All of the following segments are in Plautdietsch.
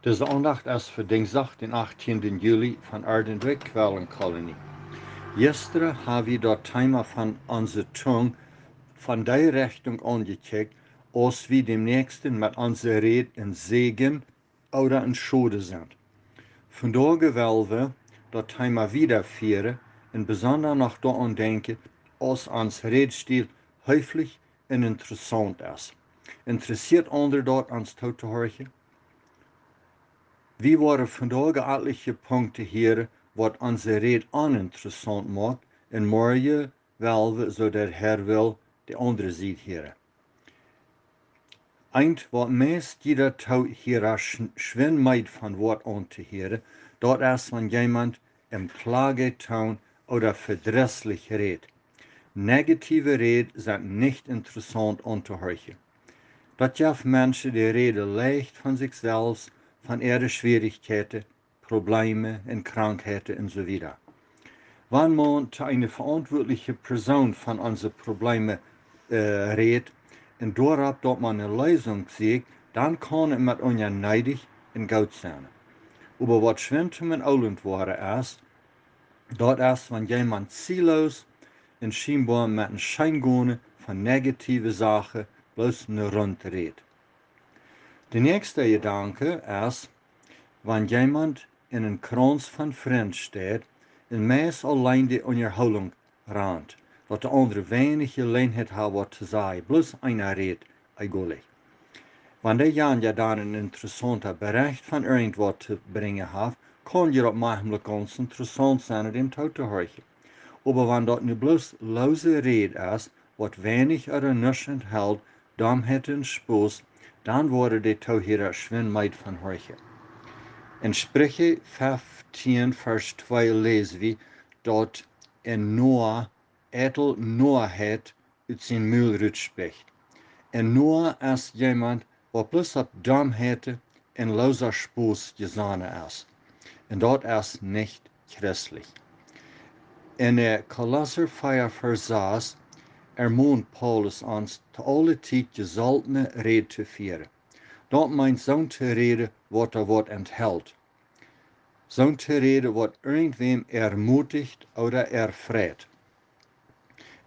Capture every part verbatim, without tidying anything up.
Dise Aundacht es fa Dinjsdach, dän achttieenden Juli, von Ardent Wake Quellenkolonie. Jistren ha wie daut Thema von onse Tung von dee Rechtunk aunjekjikjt, aus wie däm Näakjsten met onse Räd een Säajen ooda een Schoden sent. Vondoag well wie daut Thema wieda fieren un besonda noch doaraun denkjen, aus ons Rädstiel heeflich un interessaunt es. Interessieet aundre daut, ons tootohorchen? Wie woaren vondoag atelje Punkten hieren, waut onse Räd oninteressaunt moakt, un morjen well wie, soo de Herr well, de aundre Sied hieren. Eent, waut meist jieda Toohiera sch-, schwind meed von woat auntohieren, daut es, wan jemaunt em Klagetoon ooda vedrisslich rät. Negative Räd sent nich interessaunt auntohorchen. Daut jeft Menschen, dee räden leicht von sikj selfst, von äare Schwierichkjeiten, Probleemen un Krankheiten un soo wieda. Wan maun to eene veauntwuatliche Persoon von onse Probleemen, äh, rät un doaropp daut maun eene Leesunk sieekjt, dan kaun et met ons needich un goot sennen. Oba waut schwind toom Oolent woaren es, daut es, wan jemaunt zielloos un schienboa met een Scheengonen von negative Sachen bloos ne Runt rät. De näakjste Jedanke es, wan jemaunt en een Krauns von Frind steit un meist auleen de Unjahoolunk rant, daut de aundre weinich Jeläajenheit haft waut to sajen, bloos eena rät eejentlich. Wan deejanja dan een interessaunta Berecht von irjentwaut to brinjen haft, kaun je daut machmlich gaunz interessaunt sennen, däm tootohorchen. Oba wan daut nu bloos loose Räd es, waut weinich ooda nuscht enthelt, Domheit un Spos, dan woaren de Toohiera schwind meed von horchen. En Spricha feftieen, Varsch twee läs wie, daut een Noa etel Noaheit ut sien Mul rutspicht. Een Noa es jemaunt, waut bloos opp Domheit un loosa Spos jesonnen es. Un daut es nich christlich. En, äh, Kolosser vea, Varsch sas, ermont Paulus ons, to aule Tiet jesoltne Räd to fieren. Daut meent, soont to räden, waut doa waut enthelt. Soont to räden, waut irjentwäm ermuticht ooda erfreit.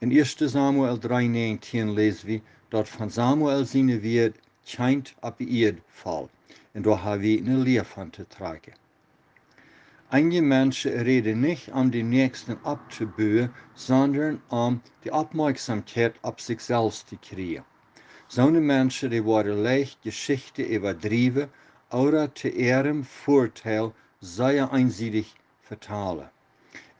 En ieeschte Samuel dree näajentieen läs wie, daut von Samuel siene Wieed kjeent opp de Ieed foll. Un doa ha wie ne Lia von to trakjen. Eenje Menschen räden nich, om dän Näakjsten opptobuen, sonda om de Oppmoakjsomkjeit opp sikj selfst to kjrieen. Soone Menschen, dee woaren leicht Jeschichten äwadriewen ooda to äarem Väadeel sea eensiedich vetalen.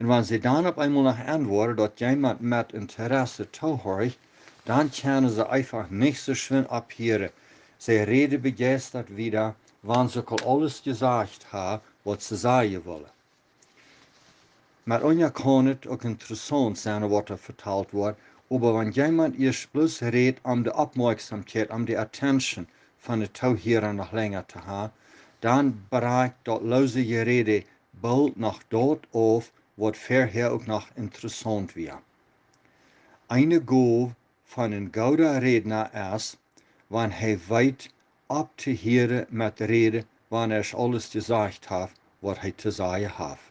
Un wan see dan opp eemol noch enwoaren, daut jemaunt met Interesse toohorcht, dan kjennen see eefach nich soo schwind opphieren. See räden bejeistat wieda, wan see uk aul aules jesajcht haben, waut see sajen wellen. Met eenje kaun et uk interessaunt sennen, waut doa vetalt woat, oba wan jemaunt ieescht bloos rät, om de Oppmoakjsomkjeit, om de attention von de Toohiera noch lenja to haben, dan brakjt daut loose Jeräd boolt noch daut auf, waut verhäa uk noch interessaunt wia. Eene Gow von een gooda Rädna es, wan hee weet, opptohieren met räden, wan hee aules jesajcht haft, waut hee to sajen haft.